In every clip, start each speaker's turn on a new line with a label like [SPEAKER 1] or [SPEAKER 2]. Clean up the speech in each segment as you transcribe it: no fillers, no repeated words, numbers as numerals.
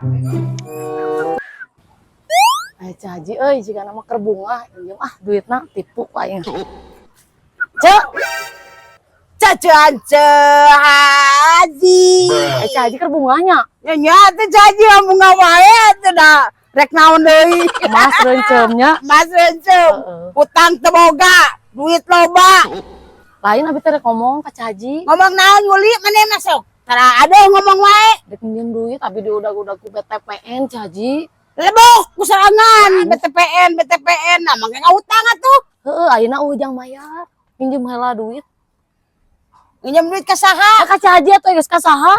[SPEAKER 1] Ay, Ceu Haji euy, jika nama keur bungah, ieu ah duitna tipu aing. Ceu,
[SPEAKER 2] Cacuan Ceu Haji.
[SPEAKER 1] Ay, Ceu Haji keur bungahnya.
[SPEAKER 2] Nya nya teh Ceu Haji mah bunga wae atuh da rek naon deui.
[SPEAKER 1] Mas reunceumnya.
[SPEAKER 2] Mas reunceum.
[SPEAKER 1] Heeh.
[SPEAKER 2] Utang teu boga, duit loba.
[SPEAKER 1] Lain abi teh rek ngomong ka Ceu Haji.
[SPEAKER 2] Ngomong naon Yuli maneh masuk? Tara aduh ngomong wae.
[SPEAKER 1] Rek minjem duit abi diudag-udag ku BTPN, Ceu Haji.
[SPEAKER 2] Lebok ku serangan BTPN BTPN nah mangke ngahutang atuh.
[SPEAKER 1] Heeh, ayeuna eueuh jang mayar. Minjem heula duit.
[SPEAKER 2] Nginjem duit ka saha?
[SPEAKER 1] Ah, ka Ceu Haji atuh geus ka saha?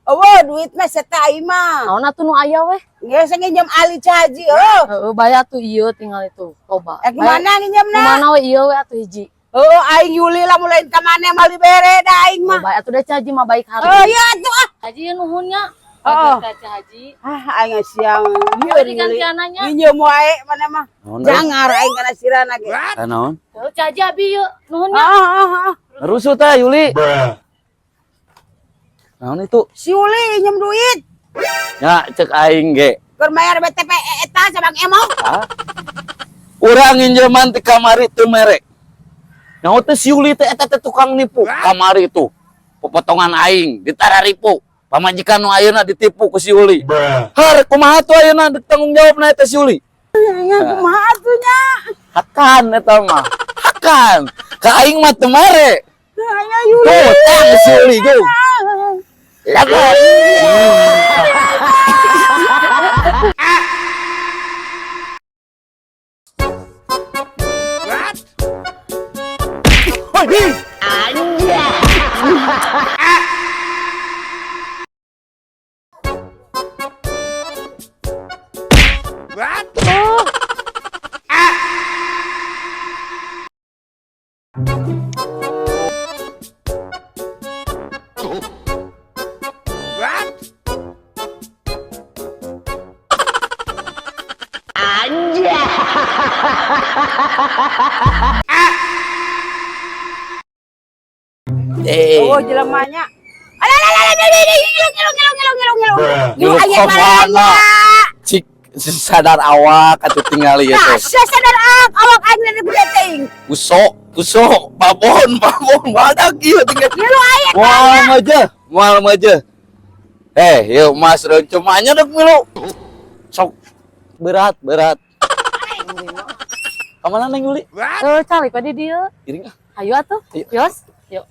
[SPEAKER 2] Eueuh duit mah seta aing mah.
[SPEAKER 1] Naon atuh nu aya weh?
[SPEAKER 2] Geus nginjem ali Ceu Haji heuh.
[SPEAKER 1] Heeh, bayar tuh ieu tinggal itu. Loba.
[SPEAKER 2] Eh kumaha nginjemna?
[SPEAKER 1] Kumaha we ieu we atuh hiji.
[SPEAKER 2] Heuh aing Yuli lah mulai ka maneh mah dibere da aing mah.
[SPEAKER 1] Loba atuh da Ceu Haji mah baik hati.
[SPEAKER 2] Oh iya atuh ah.
[SPEAKER 1] Haji ieu nuhun nya.
[SPEAKER 2] Oh.
[SPEAKER 1] Ka Ceu Haji.
[SPEAKER 2] Ah aing siang.
[SPEAKER 1] Ieu digantiananya.
[SPEAKER 2] Nginjem wae maneh mah.
[SPEAKER 3] Naon deui?
[SPEAKER 2] Jangar aing kana sirana ge.
[SPEAKER 3] Ah, naon?
[SPEAKER 1] Heuh, Ceu Haji abi ieu nuhun nya.
[SPEAKER 2] Ah ah ah.
[SPEAKER 3] Rusuh teh Yuli. Naon itu?
[SPEAKER 2] Si Yuli nginjem duit.
[SPEAKER 3] Ya cek aing ge.
[SPEAKER 2] Keur mayar BTP eta sabang emok.
[SPEAKER 3] Ah. Urang nginjeman ti kamari teu mere. Nyaho teh si Yuli teh eta teh tukang nipu kamari tuh. Popotongan aing ditararipu. Pamajikan nu ayeuna ditipu ku si Yuli. Har kumaha tuh ayeuna dek tanggung jawabna eta si Yuli?
[SPEAKER 2] Nya kumaha atuh nya?
[SPEAKER 3] Hakan eta mah. Hakan. Ka aing mah teu mere.
[SPEAKER 2] Nya Yuli.
[SPEAKER 3] Tuh, tang si Yuli go. Lagu. Eh.
[SPEAKER 2] Oh jelemanya. Alah alah alah alah ngilu ngilu ngilu ngilu ngilu ngilu. Ngilu
[SPEAKER 3] Ngilu
[SPEAKER 2] aya
[SPEAKER 3] kemana?
[SPEAKER 2] maranya.
[SPEAKER 3] Cik sadar awak atuh tingali ieu
[SPEAKER 2] Nah,
[SPEAKER 3] teh.
[SPEAKER 2] sia sadar awak awak aing dari gede teuing.
[SPEAKER 3] Usok, usok, babon, babon, badak ieu tinggal.
[SPEAKER 2] Ngilu aya
[SPEAKER 3] Moal aja, moal aja. Eh, yuk Mas reuncum anya dek milu. Sok berat, berat. Kamana Neng Yuli?
[SPEAKER 1] Heuh, calik we di dieu.
[SPEAKER 3] Iring ah.
[SPEAKER 1] Hayu atuh.
[SPEAKER 3] Ayo.
[SPEAKER 1] Yos. Yuk.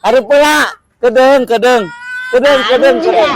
[SPEAKER 3] Hareup heula. Kedeung, kedeung. Kedeung, kedeung, kedeung.